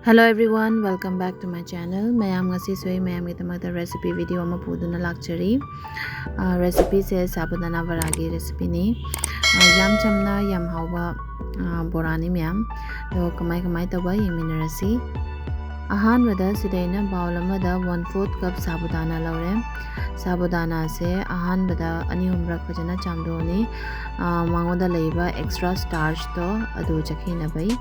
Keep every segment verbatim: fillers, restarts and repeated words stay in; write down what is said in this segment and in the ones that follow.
Hello everyone, welcome back to my channel. ꯃꯌꯥꯝ, ꯉꯁꯤꯁꯨ ꯑꯩ ꯃꯌꯥꯝꯒꯤꯗꯃꯛꯇ recipe video ꯑꯃ ꯄꯨꯗꯨꯅ ꯂꯥꯛꯆꯔꯤ꯫ ꯑ, recipeꯁꯦ ꯁꯥꯕꯨꯗꯥꯅꯥ ꯕꯣꯔꯥꯒꯤ recipeꯅꯤ꯫ ꯑ, ꯌꯥꯝ ꯆꯝꯅ ꯌꯥꯝ ꯍꯥꯎꯕ, ꯑ, ꯕꯣꯔꯥꯅꯤ ꯃꯌꯥꯝ꯫ ꯑꯗꯣ ꯀꯃꯥꯏ ꯀꯃꯥꯏ ꯇꯧꯕ ꯌꯦꯡꯃꯤꯟꯅꯔꯁꯤ꯫ ꯑꯍꯥꯟꯕꯗ ꯁꯤꯗ ꯑꯩꯅ bowl ꯑꯃꯗ one fourth cup ꯁꯥꯕꯨꯗꯥꯅꯥ ꯂꯧꯔꯦ꯫ ꯁꯥꯕꯨꯗꯥꯅꯥꯁꯦ ꯑꯍꯥꯟꯕꯗ ꯑꯅꯤ ꯑꯍꯨꯝꯔꯛ ꯐꯖꯅ ꯆꯥꯝꯊꯣꯛꯑꯅꯤ꯫ ꯑ, ꯃꯉꯣꯟꯗ ꯂꯩꯕ extra starchꯇꯣ ꯑꯗꯨ ꯆꯠꯈꯤꯅꯕꯩ꯫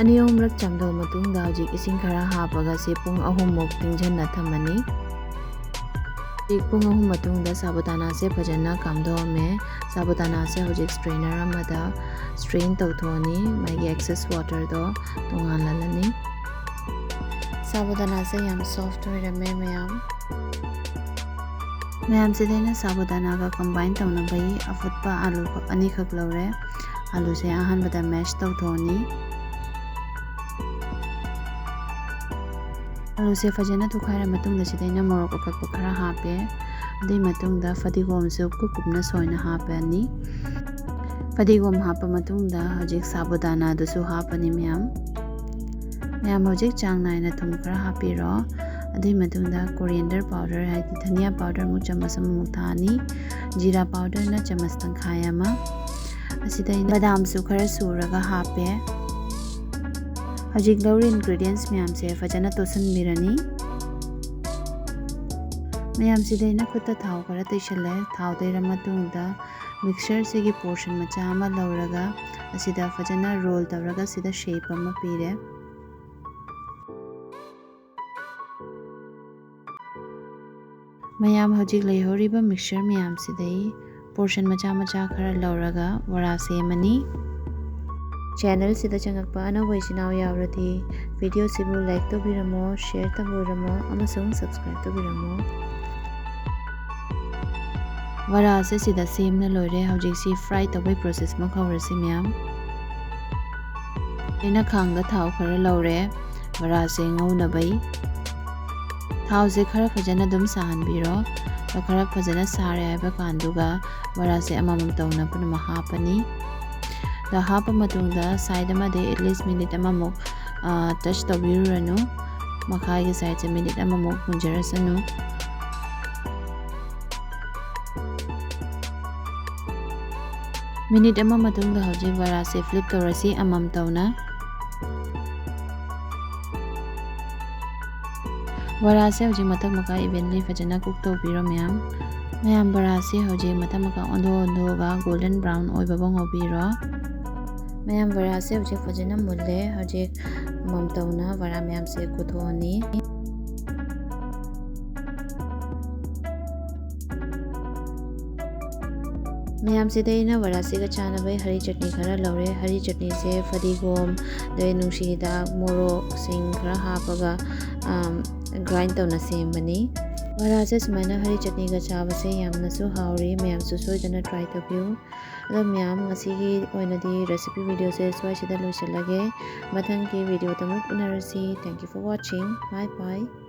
ꯑꯅꯤ ꯑꯍꯨꯝꯔꯛ ꯆꯥꯝꯊꯣꯛꯑ ꯃꯇꯨꯡꯗ ꯍꯧꯖꯤꯛ ꯏꯁꯤꯡ ꯈꯔ ꯍꯥꯞꯄꯒ ꯁꯤ ꯄꯨꯡ ꯑꯍꯨꯝꯃꯨꯛ ꯇꯤꯡꯁꯤꯟꯅ ꯊꯝꯃꯅꯤ꯫ ꯍꯧꯖꯤꯛ ꯄꯨꯡ ꯑꯍꯨꯝ ꯃꯇꯨꯡꯗ ꯁꯥꯕꯨꯗꯥꯅꯥꯁꯦ ꯐꯖꯅ ꯀꯥꯝꯊꯣꯛꯑꯝꯃꯦ꯫ ꯁꯥꯕꯨꯗꯥꯅꯥꯁꯦ ꯍꯧꯖꯤꯛ strainer ꯑꯃꯗ strain ꯇꯧꯊꯣꯛꯑꯅꯤ, ꯃꯥꯒꯤ excess waterꯗꯣ ꯇꯣꯉꯥꯜꯍꯜꯂꯅꯤ꯫ ꯁꯥꯕꯨꯗꯥꯅꯥꯁꯦ ꯌꯥꯝ soft ꯑꯣꯏꯔꯝꯃꯦ ꯃꯌꯥꯝ꯫ ꯃꯌꯥꯝꯁꯤꯗ ꯑꯩꯅ ꯁꯥꯕꯨꯗꯥꯅꯥꯒ combine ꯇꯧꯅꯕꯒꯤ ꯑꯐꯨꯠꯄ ꯑꯥꯂꯨ ꯑꯅꯤꯈꯛ ꯂꯧꯔꯦ꯫ ꯑꯥꯂꯨꯁꯦ ꯑꯍꯥꯟꯕꯗ mash ꯇꯧꯊꯣꯛꯑꯅꯤ꯫ ꯑꯥꯂꯨꯁꯦ ꯐꯖꯅ ꯇꯣꯠꯈꯥꯏꯔ ꯃꯇꯨꯡꯗ ꯁꯤꯗ ꯑꯩꯅ ꯃꯣꯔꯣꯛ ꯑꯀꯛꯄ ꯈꯔ ꯍꯥꯞꯄꯦ꯫ ꯑꯗꯨꯒꯤ ꯃꯇꯨꯡꯗ ꯐꯗꯤꯒꯣꯝꯁꯨ ꯀꯨꯞ ꯀꯨꯞꯅ ꯁꯣꯏꯅ ꯍꯥꯞꯄꯅꯤ꯫ ꯐꯗꯤꯒꯣꯝ ꯍꯥꯞꯄ ꯃꯇꯨꯡꯗ ꯍꯧꯖꯤꯛ ꯁꯥꯕꯨꯗꯥꯅꯥꯗꯨꯁꯨ ꯍꯥꯞꯄꯅꯤ ꯃꯌꯥꯝ꯫ ꯃꯌꯥꯝ ꯍꯧꯖꯤꯛ ꯆꯥꯡ ꯅꯥꯏꯅ ꯊꯨꯝ ꯈꯔ ꯍꯥꯞꯄꯤꯔꯣ꯫ ꯑꯗꯨꯒꯤ ꯃꯇꯨꯡꯗ coriander powder, ꯍꯥꯏꯗꯤ ꯙꯅꯤꯌꯥ powder ꯃꯨꯛ ꯆꯃꯁ ꯑꯃꯃꯨꯛ ꯊꯥꯛꯑꯅꯤ꯫ ꯖꯤꯔꯥ powderꯅ ꯆꯃꯁ ꯇꯪꯈꯥꯏ ꯑꯃ꯫ ꯑꯁꯤꯗ ꯑꯩꯅ ꯕꯗꯥꯝꯁꯨ ꯈꯔ ꯁꯨꯔꯒ ꯍꯥꯞꯄꯦ꯫ ꯍꯧꯖꯤꯛ ꯂꯧꯔꯤ ingredients ꯃꯌꯥꯝꯁꯦ ꯐꯖꯅ ꯇꯣꯠꯁꯤꯟꯕꯤꯔꯅꯤ꯫ ꯃꯌꯥꯝꯁꯤꯗ ꯑꯩꯅ ꯈꯨꯠꯇ ꯊꯥꯎ ꯈꯔ ꯇꯩꯁꯜꯂꯦ꯫ ꯊꯥꯎ ꯇꯩꯔ ꯃꯇꯨꯡꯗ mixtureꯁꯤꯒꯤ portion ꯃꯆꯥ ꯑꯃ ꯂꯧꯔꯒ ꯑꯁꯤꯗ ꯐꯖꯅ roll ꯇꯧꯔꯒ ꯁꯤꯗ shape ꯑꯃ ꯄꯤꯔꯦ꯫ ꯃꯌꯥꯝ ꯍꯧꯖꯤꯛ ꯂꯩꯍꯧꯔꯤꯕ mixture ꯃꯌꯥꯝꯁꯤꯗꯩ portion ꯃꯆꯥ ꯃꯆꯥ ꯈꯔ ꯂꯧꯔꯒ ꯕꯣꯔꯥ ꯁꯦꯝꯃꯅꯤ꯫ Channelꯁꯤꯗ ꯆꯪꯉꯛꯄ ꯑꯅꯧꯕ ꯏꯆꯤꯟ ꯏꯅꯥꯎ ꯌꯥꯎꯔꯗꯤ videoꯁꯤꯕꯨ like ꯇꯧꯕꯤꯔꯝꯃꯣ, share ꯇꯧꯕꯤꯔꯝꯃꯣ ꯑꯃꯁꯨꯡ subscribe ꯇꯧꯕꯤꯔꯝꯃꯣ꯫ ꯕꯣꯔꯥꯁꯦ ꯁꯤꯗ ꯁꯦꯝꯅ ꯂꯣꯏꯔꯦ꯫ ꯍꯧꯖꯤꯛꯁꯤ fry ꯇꯧꯕꯩ process ꯑꯃ ꯍꯧꯔꯁꯤ ꯃꯌꯥꯝ꯫ ꯑꯩꯅ ꯈꯥꯡꯗ ꯊꯥꯎ ꯈꯔ ꯂꯧꯔꯦ ꯕꯣꯔꯥꯁꯦ ꯉꯧꯅꯕꯩ꯫ ꯊꯥꯎꯁꯦ ꯈꯔ ꯐꯖꯅ ꯑꯗꯨꯝ ꯁꯥꯍꯟꯕꯤꯔꯣ꯫ ꯑꯗꯣ ꯈꯔ ꯐꯖꯅ ꯁꯥꯔꯦ ꯍꯥꯏꯕ ꯀꯥꯟꯗꯨꯒ ꯕꯣꯔꯥꯁꯦ ꯑꯃꯃꯝ ꯇꯧꯅ ꯄꯨꯝꯅꯃꯛ ꯍꯥꯞꯄꯅꯤ꯫ ꯑꯗꯣ ꯍꯥꯞꯄ ꯃꯇꯨꯡꯗ side ꯑꯃꯗ at least minute ꯑꯃꯃꯨꯛ, ꯇꯆ ꯇꯧꯕꯤꯔꯨꯔꯅꯨ꯫ ꯃꯈꯥꯒꯤ ꯁꯥꯏꯠꯁꯦ ꯃꯤꯅꯤꯠ ꯑꯃꯃꯨꯛ ꯃꯨꯟꯖꯔꯁꯅꯨ꯫ ꯃꯤꯅꯤꯠ ꯑꯃ ꯃꯇꯨꯡꯗ ꯍꯧꯖꯤꯛ ꯕꯣꯔꯥꯁꯦ ꯐ꯭ꯂꯤꯞ ꯇꯧꯔꯁꯤ ꯑꯃꯃꯝ ꯇꯧꯅ꯫ ꯕꯣꯔꯥꯁꯦ ꯍꯧꯖꯤꯛ ꯃꯊꯛ ꯃꯈꯥ ꯏꯚꯦꯟꯂꯤ ꯐꯖꯅ ꯀꯨꯛ ꯇꯧꯕꯤꯔꯣ ꯃꯌꯥꯝ꯫ ꯃꯌꯥꯝ, ꯕꯣꯔꯥꯁꯦ ꯍꯧꯖꯤꯛ ꯃꯊꯛ ꯃꯈꯥ ꯑꯣꯟꯊꯣꯛ ꯑꯣꯟꯊꯣꯛꯑꯒ ꯒꯣꯜꯗꯟ ꯕ꯭ꯔꯥꯎꯟ ꯑꯣꯏꯕꯐꯥꯎ ꯉꯧꯕꯤꯔꯣ꯫ ꯃꯌꯥꯝ, ꯕꯣꯔꯥꯁꯦ ꯍꯧꯖꯤꯛ ꯐꯖꯅ ꯃꯨꯜꯂꯦ꯫ ꯍꯧꯖꯤꯛ ꯑꯃꯃꯝ ꯇꯧꯅ ꯕꯣꯔꯥ ꯃꯌꯥꯝꯁꯦ ꯀꯣꯊꯣꯛꯑꯅꯤ꯫ ꯃꯌꯥꯝꯁꯤꯗ ꯑꯩꯅ ꯕꯣꯔꯥꯁꯤꯒ ꯆꯥꯅꯕ ꯍꯔꯤ ꯆꯠꯅꯤ ꯈꯔ ꯂꯧꯔꯦ꯫ ꯍꯔꯤ ꯆꯠꯅꯤꯁꯦ ꯐꯗꯤꯒꯣꯝ, ꯑꯗꯩ ꯅꯨꯡꯁꯤ ꯍꯤꯗꯥꯛ, ꯃꯣꯔꯣꯛ, ꯁꯤꯡ ꯈꯔ ꯍꯥꯞꯄꯒ, ꯑꯝ, ꯒ꯭ꯔꯥꯏꯟ ꯇꯧꯅ ꯁꯦꯝꯕꯅꯤ꯫ ꯕꯣꯔꯥꯁꯦ ꯁꯨꯃꯥꯏꯅ ꯍꯔꯤ ꯆꯠꯅꯤꯒ ꯆꯥꯕꯁꯦ ꯌꯥꯝꯅꯁꯨ ꯍꯥꯎꯔꯤ꯫ ꯃꯌꯥꯝꯁꯨ ꯁꯣꯏꯗꯅ ꯇ꯭ꯔꯥꯏ ꯇꯧꯕꯤꯌꯨ꯫ ꯑꯗꯣ ꯃꯌꯥꯝ, ꯉꯁꯤꯒꯤ ꯑꯣꯏꯅꯗꯤ ꯔꯦꯁꯤꯄꯤ ꯚꯤꯗꯤꯑꯣꯁꯦ ꯁ꯭ꯋꯥꯏꯁꯤꯗ ꯂꯣꯏꯁꯤꯜꯂꯒꯦ꯫ ꯃꯊꯪꯒꯤ ꯚꯤꯗꯤꯑꯣꯗ ꯑꯃꯨꯛ ꯎꯅꯔꯁꯤ꯫ Thank you for watching. Bye bye.